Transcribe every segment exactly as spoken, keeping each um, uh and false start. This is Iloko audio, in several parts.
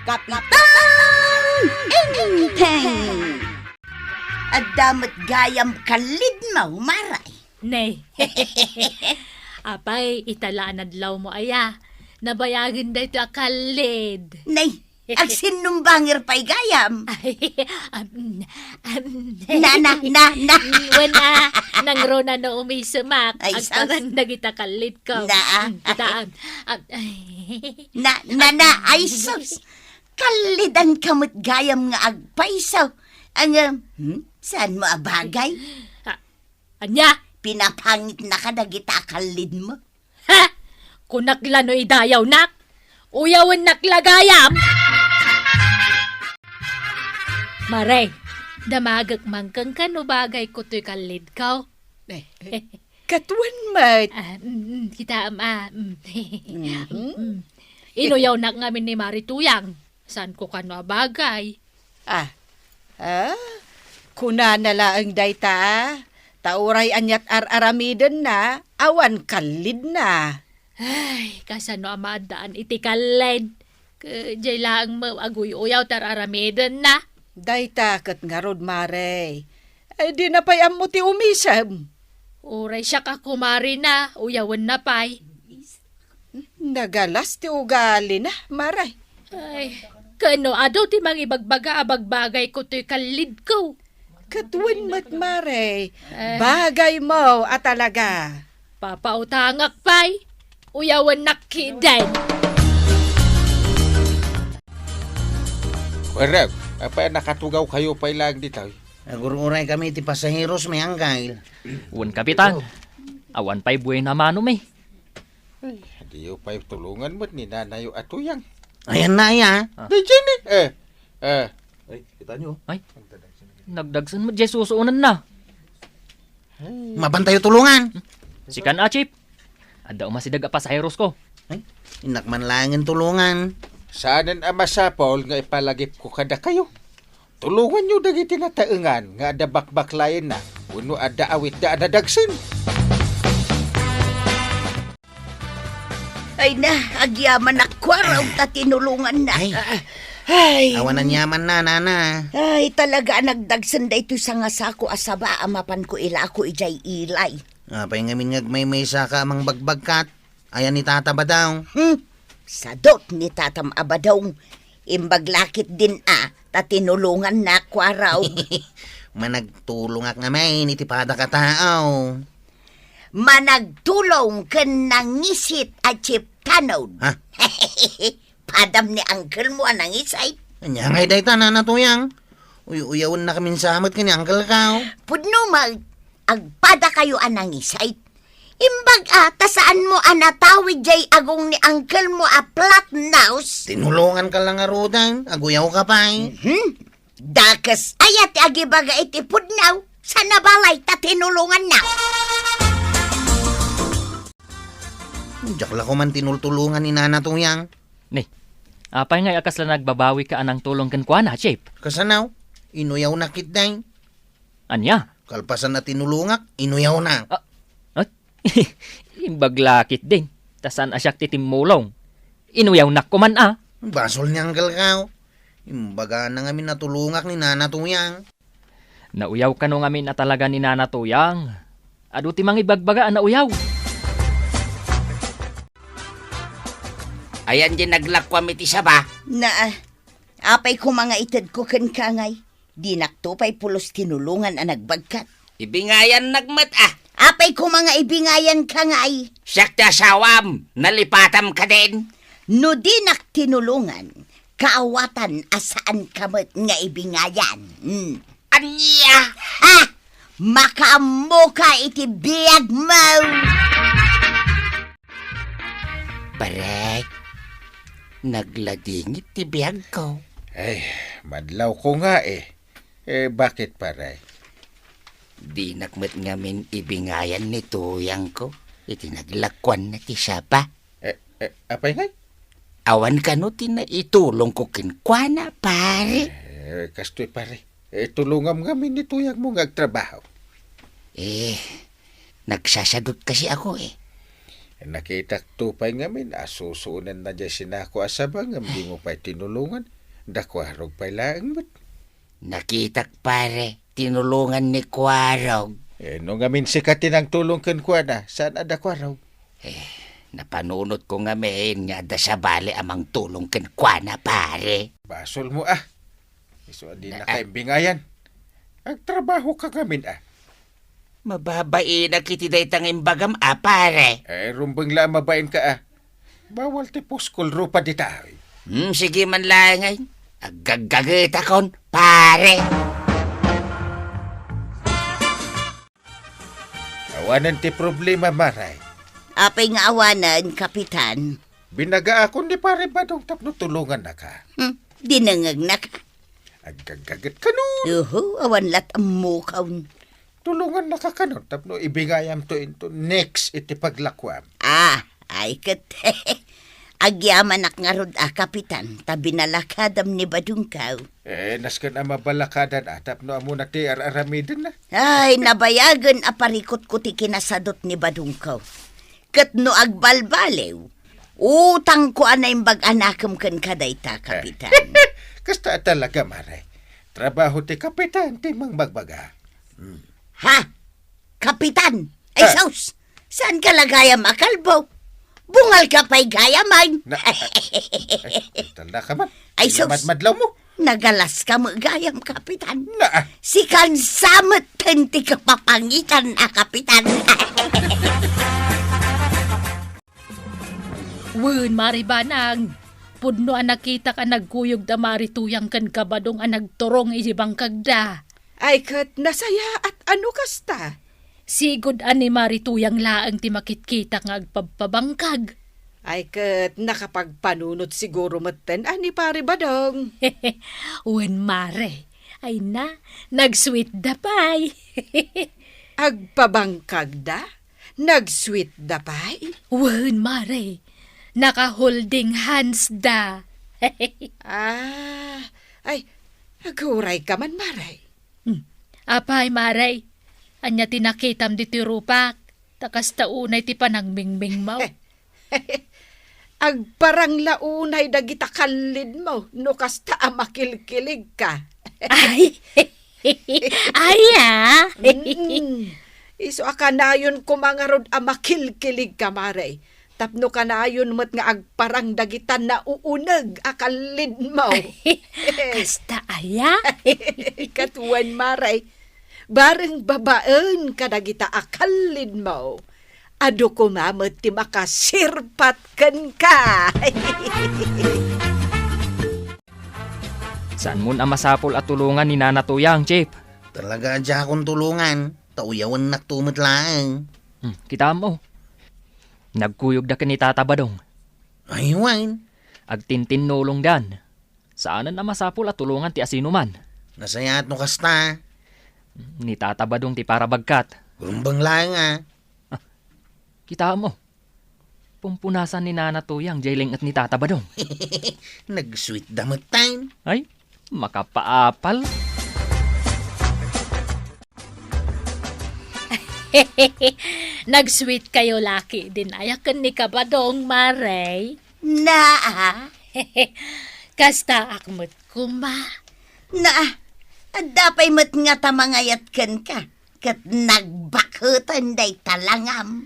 Kapitan Enteng! Adda met gayam kallidmo, Mare. Nay. Apay, ita la a nadlawmo aya. Nabayagen daytoy a kallid. Nay, agsinnumbanger pay gayam. Ay, am, am. Na, na, na, na. Mm, wen a, nangruna no umisemak. Ay, sus. Agparang dagita kallidko. Na, ah. Mm, kita, am, am, ay. Na, na, na, ay, sus. Kallidanka met gayam nga agpayso. Ngem, hmm? Saanmo a bagay? Ah, ania? Pinapangitnaka dagita a kallidmo. Ha? Kunak la no idayawnak? Uyawennak la gayam? Mare, damagek man kenka no bagayko toy kallidko. Eh, eh, ket wen met. Ah, mm, mm, kitaem, ah, mm. Mhm. Mm. Inuyawnak ngamin ni Mare Tuyang. Saanko kano a bagay. Ah, ah, kunana laeng dayta, ah. Ta uray aniat ar-aramidenna, awan kallidna. Ay, kasano a maaddaan iti kallid? Ket diay laeng met aguy-uyaw ti ar-aramidenna. Dayta ket ngarud, Mare. Ay, dina pay ammo ti umisem. Uray siak a kumarina, uyawenna pay. Nagalas ti ugalina, Mare. Ay, kano adu ti mangibagbaga a bagbagayko toy kallidko? Ket wen met, Mare, eh, bagaymo a talaga. Papautangak pay, uyawennak ketdin. Kuarem, apay a nakatugawkayo pay laeng ditoy? Agur-uray kami ti pasaheros, mi, Angkel. Wen, Kapitan. Awan pay buena mano, mi. Ay, diyo pay tulongan met ni nanayo a Tuyang. Ayanna aya. Ah. Di, Jenny. Eh, eh. Ay, kita nyo. Ay, nagdagsen met diay susuonenna. Ay. Mapantayo tulongan. Sikan a, Chief. Adda umasideg a pasaherosko. Ay, innak man laengen tulongan. Saanen a masapul nga ipalagipko kadakayo. Tulonganyo dagiti nataengan nga adda bakbaklayenna wenno adda awitda a nadagsen. Ay na, agyamanak, Kuarog, ta tinulonganna. Ay. Ay. Awan aniamanna, nana. Ay, talaga a nagdagsen daytoy sangasako a saba a mapanko ilako idiay ilay. Apay ngamin nga agmaymaysaka a mangbagbagkat? Ayan ni Tata Badong. Hmm. Sadot ni Tatam a Badong. Imbag la ketdin a, ta tinulongannak, Kuarog. Managtulongak ngamin iti padak a tao. Managtulong ken nangisit a Chief Tanod. Ha? Padam ni uncle mo a nangisit. Ania ngay dayta, Nana Tuyang? Uy-uyawennakamin sa met ken ni uncle ko. Pudno met, agpadakayo a nangisit. Imbag a, ta saanmo a natawid diay agong ni uncle mo a flat nose? Tinulonganka la ngaruden, aguyawka pay. Mhm. Dakes aya ti agibaga iti pudno, sa nabalay ta tinulonganna. Diak la koman tinultulongan ni Nana Tuyang. Ni, apay ngay a kasla nagbabawika a nangtulong kenkuana, Chief? Kasano? Inuyawnak ketdin. Ania? Kalpasan a tinulongak, inuyawnak. Ah, ah? Imbag la ketdin, ta saan a siak ti timmulong. Inuyawnak koman a. Basol ni uncle ko. Imbagana ngamin a tulongak ni Nana Tuyang. Nauyaw kano ngamin a talaga ni Nana Tuyang? Adu ti mangibagbaga a nauyaw. Ayan diay naglakuam iti saba? Naa, apay koma nga itedko kenka ngay? Dinakto pay pulos tinulongan a nagbagkat. Ibingayannak met a. Apay koma nga ibingayanka ngay? Siak ti asawam, nalipatam kadin. No dinak tinulongan, kaawatan a saanka met nga ibingayan. Hmm. Ania? Ha? Makaammoka iti biagmo! Pare, nagladingit ti biagko. Ay, madlawko nga eh. Eh, bakit, pare? Dinak met ngamin ibingayan ni tuyangko iti naglakuanna ti saba. Eh, eh, apay ngay? Awan kano ti naitulongko kenkuana, pare. Eh, kastoy, pare. Eh, tulongam ngamin ni tuyangmo nga agtrabaho. Eh, nagsasadot kasi ako, eh. Nakitak to pay ngamin a susuonenna diay sinako a saba ngem dimo pay tinulongan. Da Kuarog pay laeng met. Nakitak, pare, tinulongan ni Kuarog. Eh, no ngamin sika ti nangtulong kenkuana, saan a da Kuarog? Eh, napanunotko ngamin nga adda sabali a mangtulong kenkuana, pare. Basolmo, ah. Isu a dinaka imbingayan. Agtrabahoka ngamin, ah. Mababainak iti dayta nga imbagam, a, pare. Eh, rumbeng la a mabainka, ah. Bawal ti puskol rupa dita. Hmm, sige man laeng, ay. Aggaggagetakon, pare. Awanen ti problema, Mare. Apay nga awanen, Kapitan? Binagaakon ni Pare Badong tapno tulongannaka. Hmm, dinengngegnak. Aggaggaget kanon. Uhu, awan lat ammokaw. Tulongannaka kanon tapno ibingayamto into next iti paglakuam. Ah, ay ket. Agyamanak ngarud a, Kapitan, ta binalakadam ni Badongkaw. Eh, nasken a mabalakadan a tapno ammona ti ar-aramidenna. Ay, nabayagen a parikutko ti kinasadut ni Badongkaw. Ket no agbalbaliw, utangko a naimbag a nakem kenka dayta, Kapitan. Kasta a talaga, Mare. Trabaho ti kapitan ti mangbagbaga. Hmm. Ha? Kapitan! Ay, ah, sus! Saan ka la gayam a kalbo? Bungal ka pay gayam, ay! Na, ay, ay, ay, tanda ka man. Ay, sus! Madmadlaw mo. Nagalas ka mo gayam, Kapitan. Na, ah. Si kansamet ti kapapangitan a Kapitan. Wen, Mare Banang, pudno a nakitak a nagkuyog da Mare Tuyang ken Kabadong a nagturong iti bangkagda. Ay, ket nasayaat a no kasta. Sigud a ni Mare Tuyang laeng ti makitkitak nga agpabpabangkag. Ay, ket nakapagpanunot siguro metten a ni Pare Badong. Wen, Mare. Ay na, nag-sweet da pay. Agpabangkagda? Nag-sweet da pay? Wen, Mare. Naka-holding hands da. Ah, ay, aguray ka man, Mare. Hmm. Apay, Mare, ania ti nakitam ditoy rupak? Ta kasta unay ti panangmingmingmo. Agparang la unay dagita kallidmo no kasta a makilkiligka. Ay! Ay, ah! Mm. Isu a kanayon koma ngarud a makilkiligka, Mare. Tapno kanayon met nga agparang dagita nauuneg a kallidmo. Kasta aya? Ket wen, Mare, bareng babaen kadagita a kallidmo. Adu koma met ti makasirpat kenka. Saanmon a masapul a tulongan ni Nana Tuyang, Chief? Talaga a diakon tulongan, ta uyawennakto met laeng. Hmm, kitaem, o. Nagkuyogda ken ni Tata Badong. Ay, wen. Agtintinnulongdan. Saanen a masapul a tulongan ti asinoman. Nasayaat no kasta. Ni Tata Badong ti parabagkat. Rumbeng laeng a. Ah, kitaem, o. Pumpunasan ni Nana Tuyang jay leng-et ni Tata Badong. Nag-sweet da metten. Ay, makapaapal. Nag-sweet kayo laki din aya ken ni Kabadong, Mare. Naa. Kastaak met koma. Naa, adda pay met ngata mangayat kenka, ket nagbaketen dayta langam.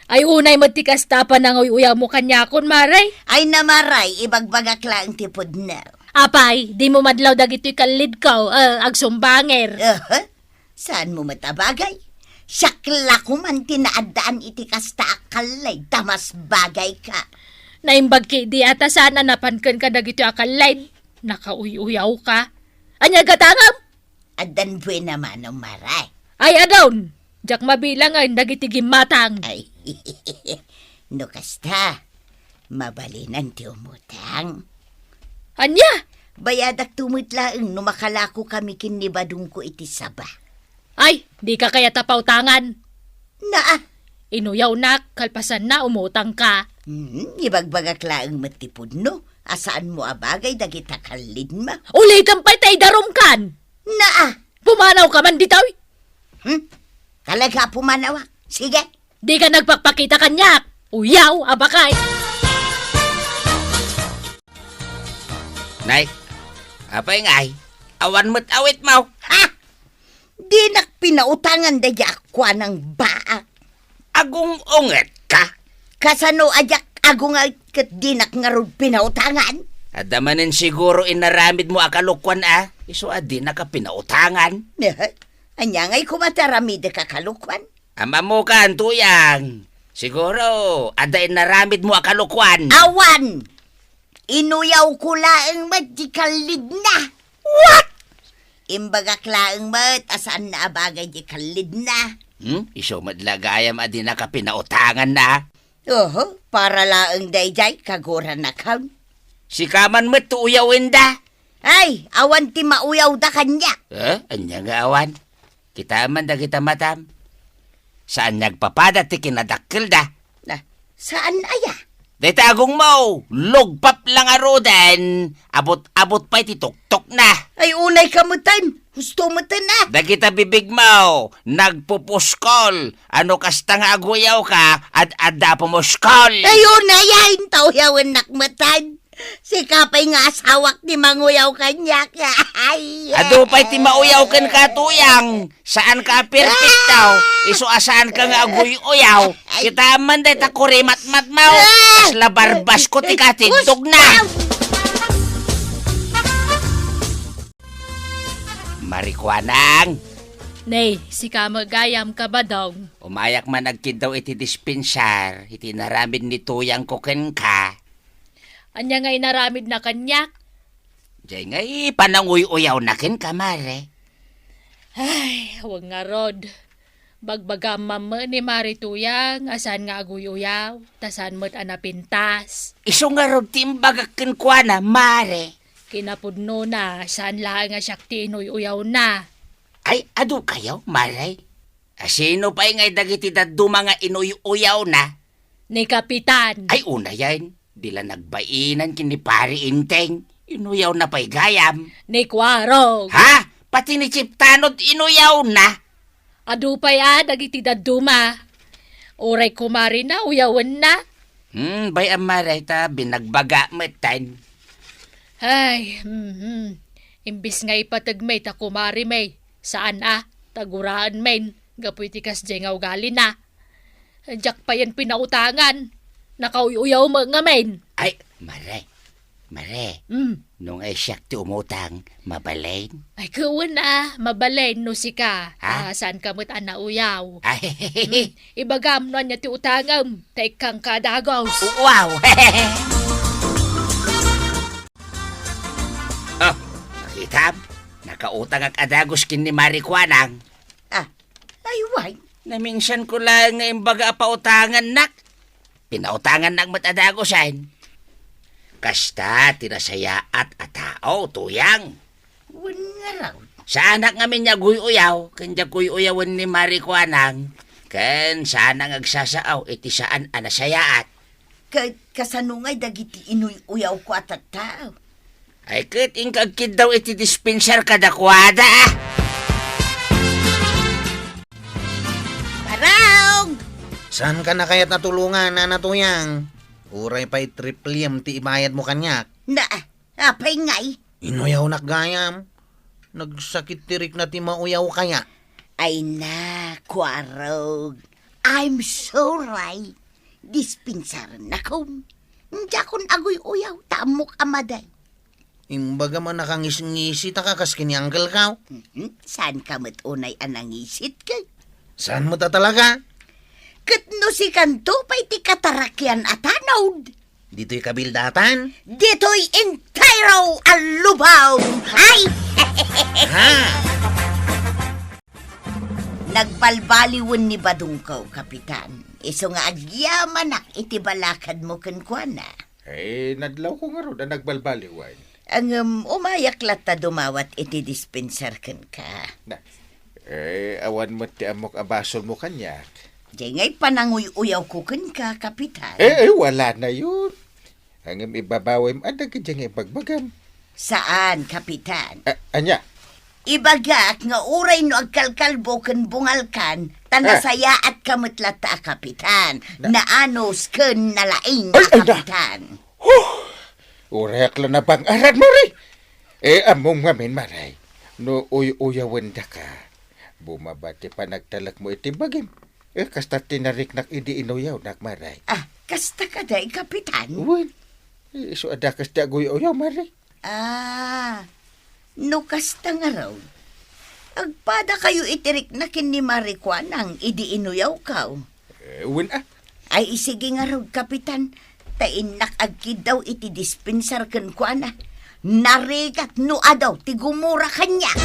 Ay, unay met ti kasta a pananguy-uyawmo kaniakon, Mare. Ay, Mare, ibagbagak laeng ti pudno. Apay, dimo madlaw dagitoy kallidko, eh, agsumbanger. Aha. Saanmo met a bagay? Siak la koman ti naaddaan iti kasta a kallid ta mas bagay ka. Naimbag ketdi a ta saan a napan kenka dagitoy a kallid. Nakauy-uyawka. Ania gatangem? Addan buena mano, Mare. Ay, adun! Diak mabilangen dagiti gimmatang. Ay, no kasta, mabalinan ti umutang. Ania? Bayadakto met laeng no makalakokami ken ni Badongko iti saba. Ay, dika kayat a pautangan. Naa. Inuyawnak, kalpasanna, umutangka. Hmm, ibagbagak laeng met ti pudno a saanmo a bagay dagita kallidmo. Ulitem pay ta idarumkan! Naa. Pumanawka man ditoy! Hmm? Talaga a pumanawak? Sige. Dika nagpakpakita kaniak! Uyaw a bakay! Nay, apay ngay, awan met awitmo? Ha? Dinak pinautangan daydi a kuanang baak. Agung-unget ka? Kasano a diak agunget ket dinak ngarud pinautangan? Adda manen siguro inaramidmo a kalokuan a, isu a dinaka pinautangan. Eh, ania ngay koma ti aramidek a kalokuan? Am-ammokan, Tuyang. Siguro, adda inaramidmo a kalokuan. Awan! Inuyawko laeng met di kallidna. What? Imbagak laeng met a saanna a bagay di kallidna. Hmm? Isu met la gayam a dinaka pinautanganna. Oho, para laeng daydiay, kaguranakon. Sika man met ti uyawenda. Ay, awan ti mauyawda kaniak. Eh, ania nga awan? Kitaem man dagita matam. Saan nga agpapada ti kinadakkelda. Na, saan aya? Dayta agongmo, lugpap la ngaruden, abut-abut pay ti tuktokna. Ay, unay ka metten, husto metten a. Dagita bibigmo, nagpupuskol, ano kasta nga aguyawka, ad-adda a pumuskol. Ay, unay a, inta uyawennak metten. Sika pay nga asawak ti manguyaw kaniak. Ay. Adu pay ti mauyaw kenka, Tuyang. Saanka a perpekto. Isu a saanka nga aguy-uyaw. Ay. Kitaem man dayta kurimatmatmo. Ah. Kasla barbas ko ti katiddogna. Ay, sus. Marikuanang. Nay, sika met gayam, Kabadong. Umayak man agkiddaw iti dispensar, iti inaramid ni Tuyangko kenka. Ania nga inaramidna kaniak? Diay ngay pananguy-uyawna kenka, Mare. Ay, awan ngarud. Bagbagam man met ni Mare Tuyang a saan nga aguy-uyaw, ta saan met a napintas. Isu ngarud ti imbagak kenkuana, Mare. Kinapudnona, saan laeng a siak ti inuy-uyawna. Ay, adu kayo, Mare? A sino pay ngay dagiti dadduma nga inuy-uyawna? Ni Kapitan. Ay, unayen, di la nagbainan ken ni Pari Enteng. Inuyawna pay gayam. Ni Kuarog. Ha? Pati ni Chip Tanod inuyawna? Adu pay a dagiti dadduma. Uray kumarina uyawenna. Hmm, bay-am, Mare, ta binagbaga metten. Ay, mhm. Imbes nga ipateg mi ta kumari mi, saan a, ta guraen min, gapu iti kasdiay nga ugalina. Diak payen pinautangan, nakauy-uyaw met ngamin. Ay, Mare, Mare, Mm. No nga siak ti umutang, mabalin? Ay, ket wen a, mabalin no sika. Ha? Ah, saanka met a nauyaw. Ay. Mm, ibagam no ania ti utangem, ta ikkangka a dagus. Wow! Oh, nakitam? Nakautangak a dagus ken ni Mare Kuanang. Ah, ay, wen. Naminsanko laeng nga imbaga a pautangannak. Pinautangannak met a dagusen. Kasta ti nasayaat a tao, Tuyang. Wen ngarud. Saanak ngamin nga aguy-uyaw, ken diak uy-uyawen ni Mare Kuanang, ken saanak nga agsasao iti saan a nasayaat. Ket kasano ngay dagiti inuy-uyawko a tattao? Ay, ket inka agkiddaw iti dispensar kadakuada, a. Barong! Saanka na kayat a tulongan, Nana Tuyang? Uray pay triplem ti ibayadmo kaniak. Na, apay ngay? Inuyawnak gayam. Nagsakit ti rikna ti mauyaw kaya. Ay na, Kuarog. I'm sorry. Dispensarennakon. Diakon aguy-uyaw, ta ammok a madi. Imbagam a nakangisngisit a kas ken ni Uncle Kao. Mhm, saanka met unay a nangisit, ket? Saan met a talaga? Ket no sikanto pay ti katarakian a tanod. Ditoy kabildatan? Ditoy entero a lubong. Ay! Ha? Nagbalbaliwen ni Badongko, Kapitan. Isu nga agyamanak iti balakadmo kenkuana. Eh, nadlawko ngarud a nagbalbaliwen. Ngem, umayak latta dumawat iti dispensar kenka. Na, eh, awan met ti ammok a basolmo kaniak. Diay ngay pananguy-uyawko kenka, Kapitan. Eh, eh, wala na yun. Ngem ibabawem a dagiti nga ibagbagam. Saan, Kapitan. A-, ania? Ibagak nga uray no agkalkalbo ken bungalkan, Ta Ah. nasayaatka met latta a kapitan. Na- Naanus ken nalaing Ay, a ay, na- kapitan. Huh! Uray ak la nabang-aran, Mare. Eh, ammom ngamin, Mare. No uy-uyawendaka, bumaba ti panagtalekmo iti bagim. Eh, kasta ti nariknak idi inuyawnak, Mare. Ah, kasta kadi, kapitan? Wen. Eh, isu a dakes ti aguy-uyaw, Mare. Ah, no kasta ngarud, agpadakayo iti rikna ken ni Mare Kuanang idi inuyawkaw. Eh, wen a. Ay, sige ngarud, kapitan, ta innak agkiddaw iti dispensar kenkuana. Narigat no adu ti gumura kaniak.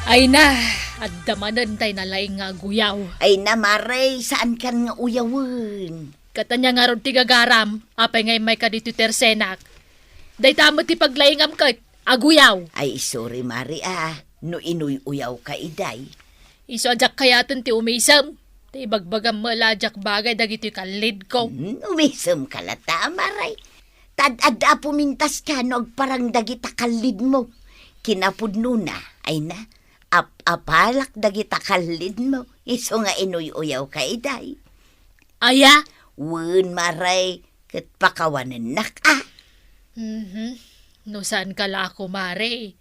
Ay na, adda manen tay nalaing nga aguyaw. Ay na, Mare, saankan nga uyawen? Ket ania ngarud ti gagaram, apay nga immayka ditoy tersenak? Dayta met ti paglaingam ket aguyaw. Ay, sorry, Mare, ah, no inuy-uyawka idiay. Isu a diak kayaten ti umisem. Ta ibagbagam met la a diak bagay dagitoy kallidko. Hmm, umisemka latta, Mare. Ta ad-adda a pumintaska no agparang dagita kallidmo. Kinapudnona, ay na, ap-apalak dagita kallidmo. Isu nga inuy-uyawka idiay. Aya? Wen, Mare, ket pakawanennak, a. Mhm. No saanka la a kumare,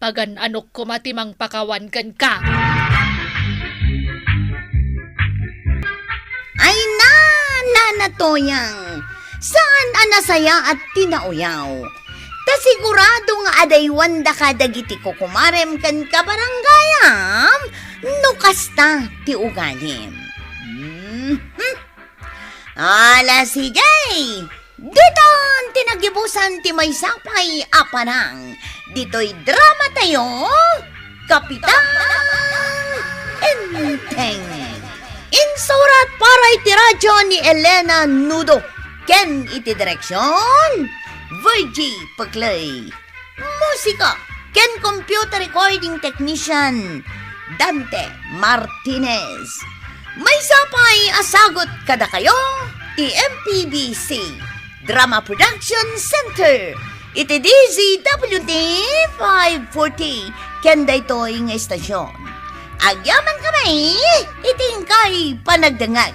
pagan-anok koma ti mangpakawan kenka. Ay na, Nana Toyang, saan a nasayaat ti nauyaw. Ta sigurado nga adaywandaka dagiti kukumarem ken kabarangayam no kasta ti ugalim. Mhm. Ala, sige! Ditan ti nagibusan ti maysa pay a panang. Ditoy drama tayo, Kapitan Enteng. Insurat para iti radyo ni Elena Nudo. Ken iti direksyon, Virgie Peclay. Musika ken computer recording technician, Dante Martinez. Maysa pay a sagut kadakayo ti M P B C Drama Production Center iti D Z W T five forty ken daytoy nga istasyon. Agyamankami iti inkay panagdengngeg.